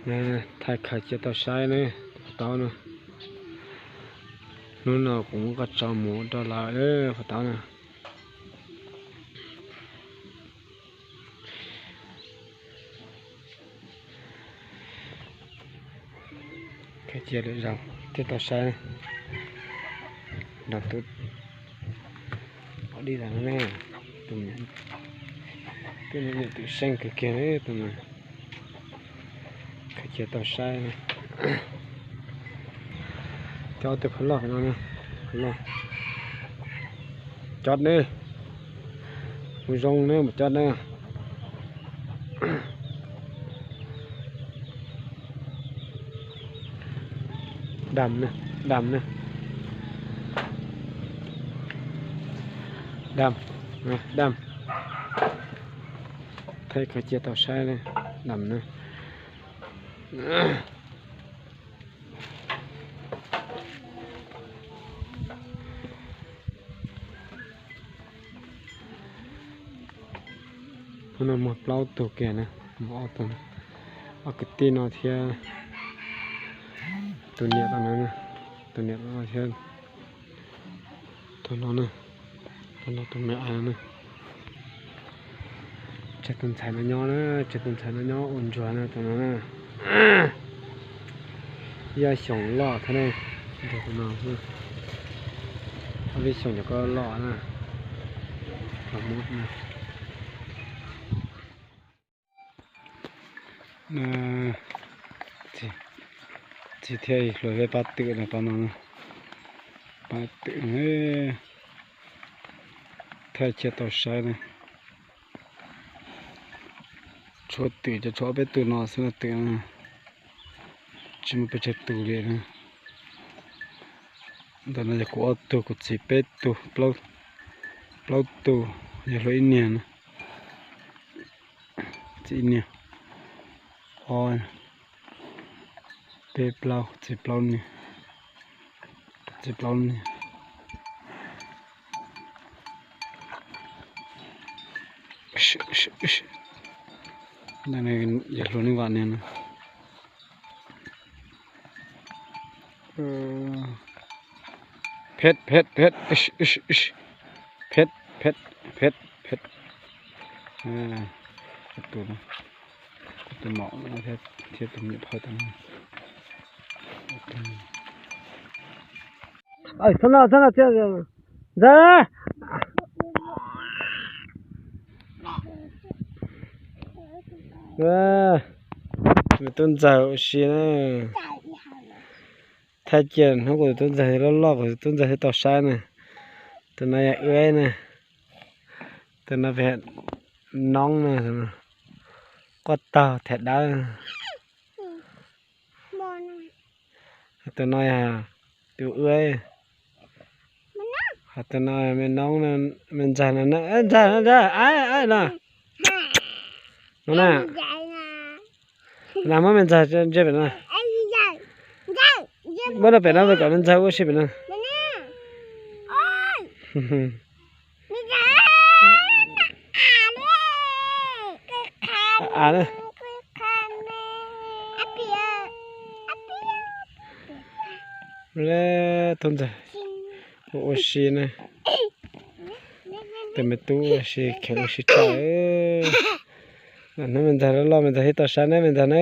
Thaij khaws cia tau saib ne, tus pov taub na. Hnub no kuv muab koj tso mus rau lawv, pov taub na. Khaws cia lwm zaus thiaj tau saib. Nrog tus pov dib tas no ne, tus me, twb niam twm seej kawg kiag li tus no. Khaws cia tau saib. Cov tus phav loj no, phav loj. Cov ne, kuv zoo ne, mus cov ne. Dam ne, dam ne. Dam, dam. Thaij khaws cia tau saib ne, dam ne. Hnub no muag plaub tug kiag na, muag ob tug, ob kwv tij no thiab tus niam tom no, tus niam tom no thiab tus no, tus no tus me ais no na. Tseg tus ntxhais no nyob na, tseg tus ntxhais no nyob ua ntsuag na tus no na. Ib ob xyoos loj thiab ne, tus no, ob peb xyoos cov ko loj na. Txiv thiab hluas peb pab twm no, pab no, pab twm, thaij cia tau saib na. Tshuav twm cov, tshuav ob peb tug no xwb no twm na, tsis muaj pes tsawg tus li na. Ntawm no yog kuv ob tug, kuv txiv peb tug, plaub tug, yog hluas ib niag na. Txiv ib niag, ob, peb plaub, txiv plaub niag, txiv plaub niag. Yog hluas neej vam niag na. Phet, phet, phet, phet, phet, phet, phet. Tus no, tus nom thiab tus me nyuam phauj tas. Txhob no, txhob no, ntxawg. Tus tub ntxawg ua si na. Thaij cia hnub kuv tus tub ntxawg loj loj, kuv tus tub ntxawg thiaj tau saib na. Tus no yog wb na. Tus no peb noob na, quaj taug them dawb. Tus no yog tus wb, ho tus no me noob, me ntxawg no, ntxawg no, ntxawg no, no na. Nas muab me ntxawg ntsia pem no. Muab rau pem no kom me ntxawg ua si pem no. A, a, tub ntxawg ua si na. Tus me tub ua si, kheev ua si tshaj. Hnub me ntxawg loj loj me ntxawg thiaj tau saib neb me ntxawg na.